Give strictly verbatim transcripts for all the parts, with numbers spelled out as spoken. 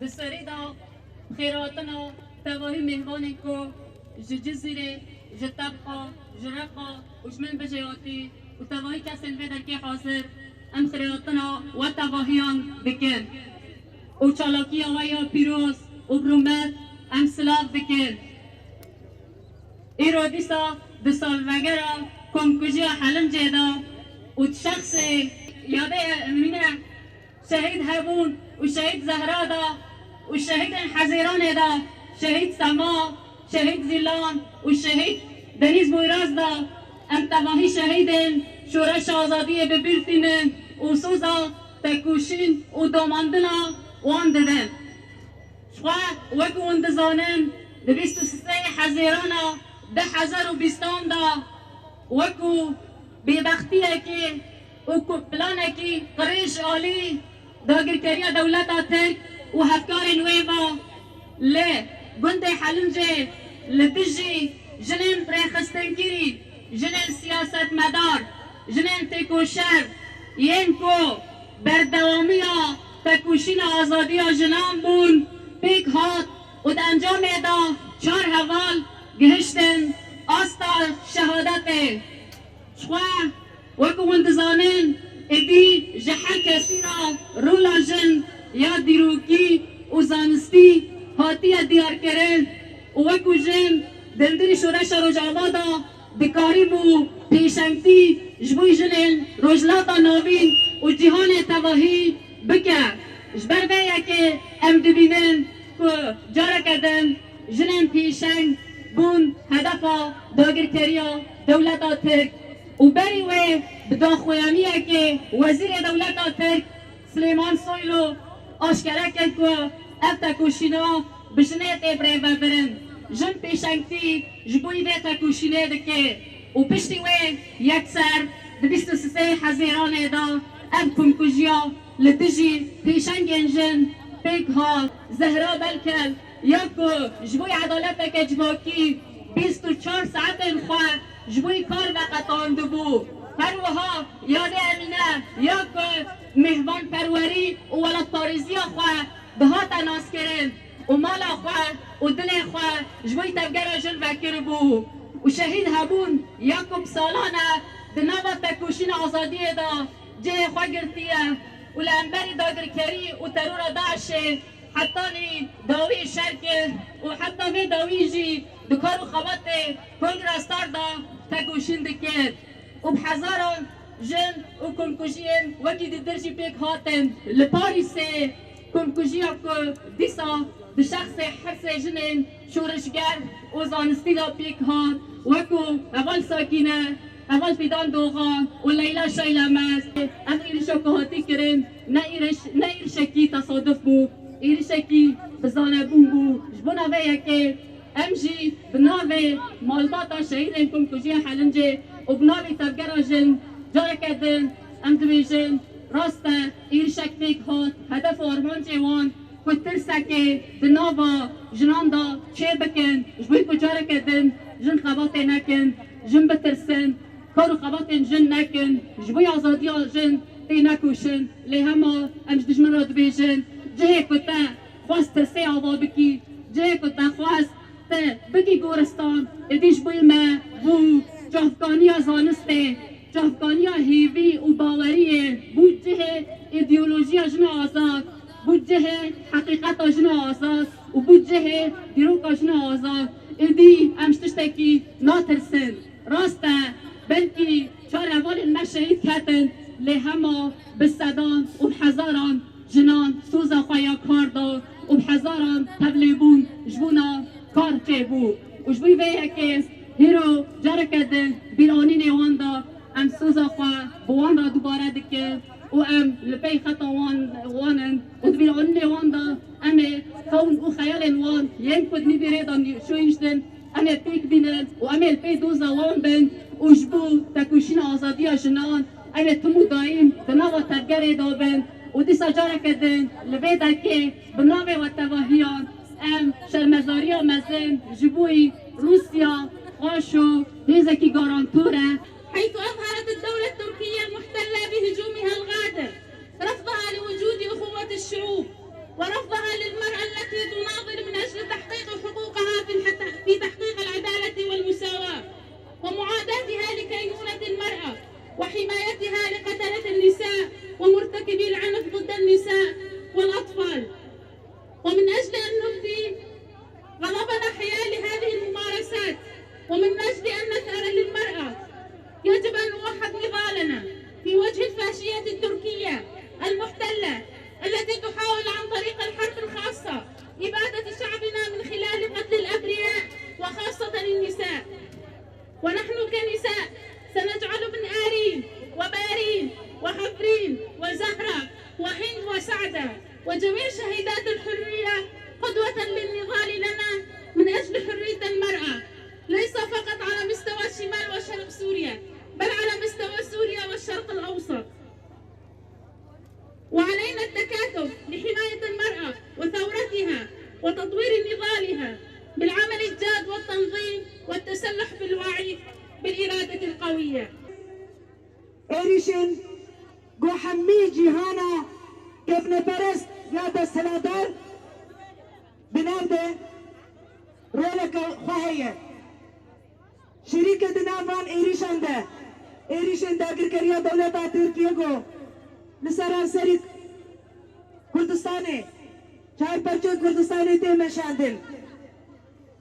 Di serî de xêrhatina tevahî mêvanên ku ji Cizîrê, ji Tebqa, ji Reqa û ji Minbicê hatî û tevahî kesên vê derkê hazir, em xêrhatina we tevahiyan dikin û çalakiya we ya pîroz û bi rûmet em silav dikin. Îro dîsa di salvegera komkujiya Helincê de û di şexsê yadê Emîne şehîd hebûn û şehîd Zehra de û şehîdên Hezêranê de, şehîd Sema, şehîd Zîlan û şehîd Denîz Boyraz de, em tevahî şehîdên Şoreşa Azadiyê bi bîr tînin û soza tekoşîn û domandina wan didin. Jixwe wek hûn dizanin, di bîst û sisê Hezêrana du hezar û bîstan de wekû bêbextiyekê û ku-, planekî qirêj alî dagirkeriya dewleta Tirk û hevkarên wê ve li gundê Helincê li dijî jinên rêxistinkirî, jinên siyasetmedar, jinên têkoşer yên ku berdewamiya tekoşîna azadiya jinan bûn, pêk hat û di encamê de çar heval gihiştin asta şehadetê. Jixwe, wek hûn dizanin, êdî ji her kesî re rola jin ya dîrokî û zanistî hatiye diyarkirin û wekû jin di hundirê Şoreşa Rojava de dikarîbû pêşengtî ji bo jinên Rojhilata Navîn û cîhanê tevahî bike. Ji ber vê yekê em dibînin ku careke din jinên pêşeng bûn hedefa dagirkeriya dewleta Tirk û berî wê bi daxuyaniyekê Wezîrê Dewleta Tirk Silêman Soylu aşkere kir ku ev tekoşîna bi jinê tê birêvebirin. Jin pêşengtî ji bo vê tekoşînê dike û piştî wê yekser di bîst û sisê Hezêranê de ev komkujiya li dijî pêşengên jin pêk hat. Zehra Belkel ya ku ji bo edaleteke civakî bîst û çar saetên xwe ji bo kar veqetandibû. Her wiha yadê Emîne ya ku mêhvanperwerî û welatparêziya xwe dihate naskirin û mala xwe û dilê xwe ji bo tevgera jin vekiribû û şehîd hebûn ya ku bi salan e di nava tekoşîna azadiyê de cihê xwe girtiye û li hemberî dagirkerî û terora DAIŞê hetanî dawî şer kir û heta vê dawî jî di kar û xebatê Kongra Star de tekoşîn dikir û bi hezaran jin û komkujiyên wekî di dir jî pêk hatin. Li Parîsê komkujiya ku dîsa di şexsê her sê jinên şoreşger û zanistî de pêk hat, wekû heval Sakîne, heval Fîdan Dogan û Leyla Şaylemez. Ev êrişa ku hatî kirin ne êriş, ne êrişekî tesaduf bû, êrişekî bi zanebûn bû. Ji bona vê yekê em jî bi navê malbata şehîdên Komkujiya Helincê û bi navê tevgera jin careke din em dibêjin, rast e, êrişek pêk hat, hedef û armancê wan ku tirsekê di nava jinan de çêbikin, ji bo ku careke din jin xebatê nekin, jin bitirsin, kar û xebatên jin nekin, ji bo azadiya jin tênekoşin. Lê hema em ji dijmin re dibêjin, cihê ku te xwest tirsê ava bikî, cihê ku te xwest te bikî goristan, êdî ji bo me bû çavkaniya zanistê, çavkaniya hêvî û baweriyê, bû cihê îdeolojiya jina azad, bû cihê heqîqeta jina azad û bû cihê dîroka jina azad. Êdî em ji tiştekî natirsin. Rast e, belkî çar hevalên me şehîd ketin, lê hema bi sedan û bi hezaran jinan soza xwe ya kar da û bi hezaran tevlêbûn ji bona kar çêbû. Û ji bo vê yekê hîro careke din bîranînê wan da em soza xwe bi wan re dubare dikin û em li pey xeta wan, wan in û di bîranînê wan de em ê xewn û xeyalên wan yên ku di nîvê rê de şoyîştin, em ê pêk bînin û em ê li pey doza wan bin û ji bo tekoşîna azadiya jinan em ê tim û daîm di nava tevgerê de bin û dîsa careke din li vê derkê bi navê we tevahiyan em şermezariya mezin ji bo Rûsya, xweş û hêzekî garantor e. حيث أظهرت الدولة التركية المحتلة بهجومها الغادر رفضها لوجود أخوة الشعوب ورفضها للمرأة ومن أجل أن نبدي غضبنا حيال هذه الممارسات، ومن أجل أن نثأر للمرأة، يجب أن نوحد نضالنا في وجه الفاشية التركية المحتلة التي تحاول عن طريق الحرب الخاصة إبادة شعبنا من خلال قتل الأبرياء وخاصة النساء. ونحن كنساء سنجعل من آرين وبارين وحفرين وزهرة وهند وسعدة وجميع شهيدات الحرية قدوة للنضال لنا من أجل حرية المرأة، ليس فقط على مستوى شمال وشرق سوريا، بل على مستوى سوريا والشرق الأوسط. وعلينا التكاتف لحماية المرأة وثورتها وتطوير نضالها بالعمل الجاد والتنظيم والتسلح بالوعي بالإرادة القوية. Êrîşên ku hemî cîhana kevneperest ya desthilatdar di nav de roleke xwe heye. Şirîke di nav van êrîşan de, êrîşên dagirkeriya dewleta Tirkiyê ku li seranserî Kurdistanê, çar parçeyê Kurdistanê tê meşandin.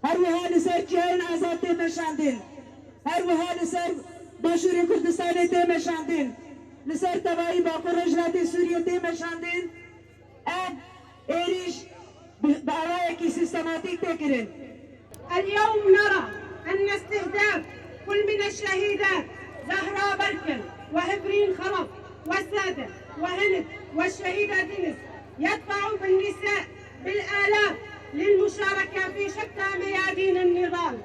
Her wiha li ser çiyayên azad tê meşandin. Her wiha li ser Başûrê Kurdistanê tê meşandin. Li ser tevayî Bakur Rojhilatê Sûriyê tê meşandin. Ev êrîş bi, bi awayekî sîstematîk tê kirin. اليوم نرى أن استهداف كل من الشهيدات زهرة بركل وهبرين خلف وسادة وهند والشهيدة دينيس يدفع بالنساء بالآلاف للمشاركة في شتى ميادين النضال،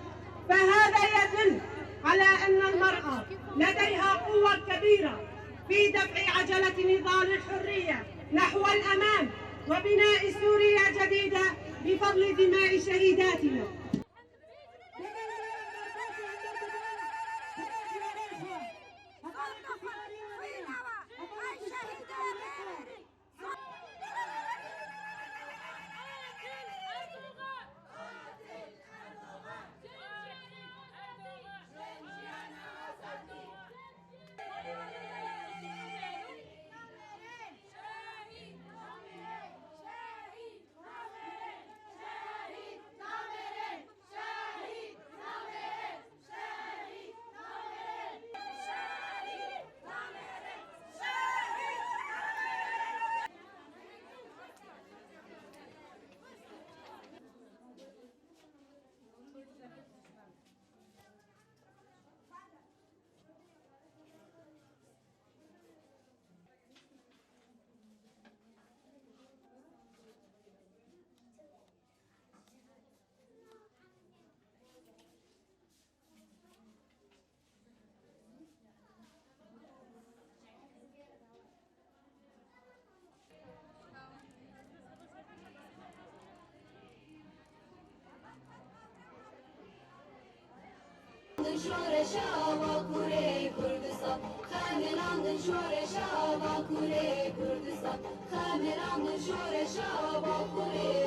فهذا يدل على أن المرأة لديها قوة كبيرة في دفع عجلة نضال الحرية نحو الأمام وبناء سوريا جديدة بفضل دماء شهيداتنا. Şoreşa Bakurê Kurdistan, xemirandin şoreşa Bakurê Kurdistan, xemirandin şoreşa Bakurê